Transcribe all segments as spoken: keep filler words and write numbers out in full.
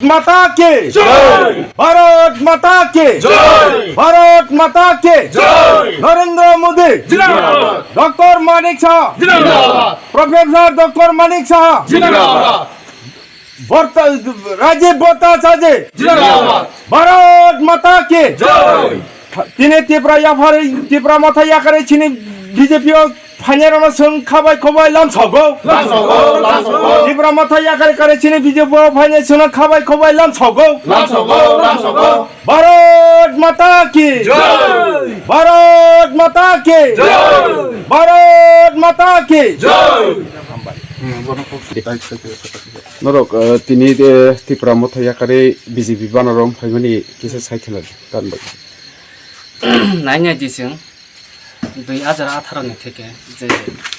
माता की जय। भारत माता की जय। भारत माता की जय। नरेंद्र मोदी जिंदाबाद। डॉक्टर मानिक साहा जिंदाबाद। प्रोफेसर डॉक्टर मानिक साहा जिंदाबाद। भट्ट-, राजीव भट्टाचार्य जिंदाबाद। भारत माता की जय। Tini Tipra yaphari, Tipra Motha yakarwi chini B J P o phainai rokno chwng khabai khobai lamsogo. Lamsogo, lamsogo. Tipra Motha yakarwi karwi chini B J P o phainai chwngno khabai khobai lamsogo. Lamsogo, lamsogo. Bharat Mata ki jai. Bharat Mata ki jai. Bharat Mata ki jai. Norok, eh, tini, eh, Tipra Motha yakarwi B J P banner rok phaimani kisa sai khela di, tan bai. Nai nai di chwng dui hajar atharo ni theke je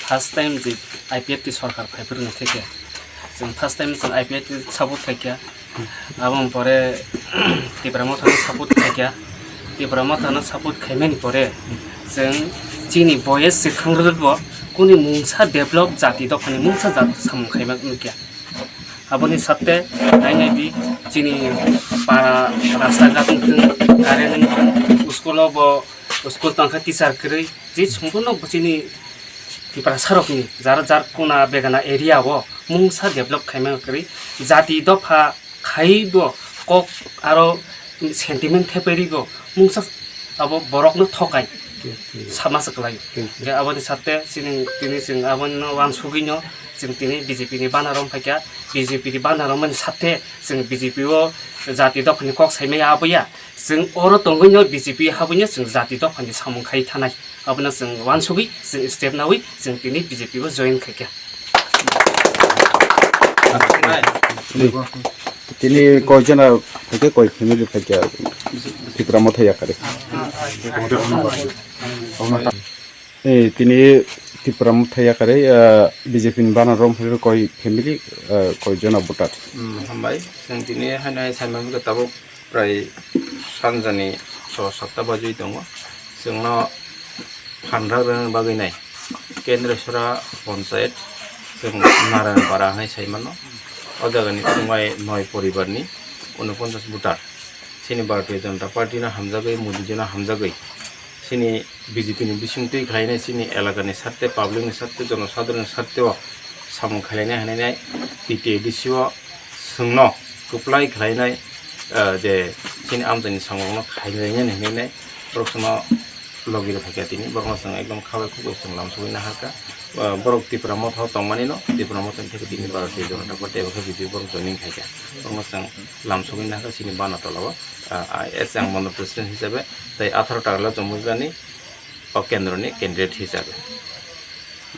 first time je I P F T sorkar phaiphuru ni theke chwng first time chwng I P F T support khaikha. Aboni pore Tipra Motha no support khaikha. Tipra Motha no support khaimani pore chwng chini boyes swkang rwrwk bo kuni mungsa develop jati dophani mungsa jat samung khaima nukya. Aboni satte nai nai di chini para rasta ghat wngthwng, current wngthwng, school o bo school tongkha teacher kwrwi, je sompurno bo chini Tiprasa rokni jar jar kuna begana area o mungsa develop khaima kwrwi jati dopha khai bo kok aro sentiment thepai ri bo mungsa abo borokno thokai sama se kwlai. Hingke aboni satte chini tini chwng abono wansugwino chwng tini B J P ni banner rok phaikha, B J P ni banner rok mani satte chwng B J P o jati dophani kok saimaya aboya chwng oro tongwino B J P habwino chwng jati dophani samung khai thanai. Abono chwng wansugwi chwng step nawi chwng tini B J P o join khaikha. Tini koi jona phaikha, koi family phaikha Tipra Motha yakarwi? Eh, tini Tipra Motha yakarwi, eh, B J P ni banner rok phaikha koi family, eh, koi jona voter? Hmm, hambai. Chwng tini haino hai saimano tabuk prai sanjani so sapta bajwi tongo. Chwngno phan rwna bagwi nai Kendreshwra Panchayat, chwng Narayanpara hinwi sai mano. O jagani chwng bai noi poribarni unoponchas voter. Chini Bharatiya Janata Party no hamjagwi, Modi ji no hamjagwi, chini B J P ni bisingtwi khlainai chini elakani sarte, public ni sarte, jonosadharon ni sarte o samung khlainai hinwi nai T T A D C o chwngno kwplai khlainai, ah, je chini amchaini samungno khainai hinwi nai borok chwngno logi rw phaikha tini, borokno chwng ekdom khabai khukbai chwng lamsogwi naharkha. Ah, borok Tipra Motha o tongmani no, Tipra Motha ni theke tini Bharatiya Janata Party abo khe B J P borok joining khaikha. Borokno chwng lamsogwi naharkha chini bana tola o, ah, I S ang bono president hisabe tei atharo Tagarla Chomujlani o kendroni candidate hisabe.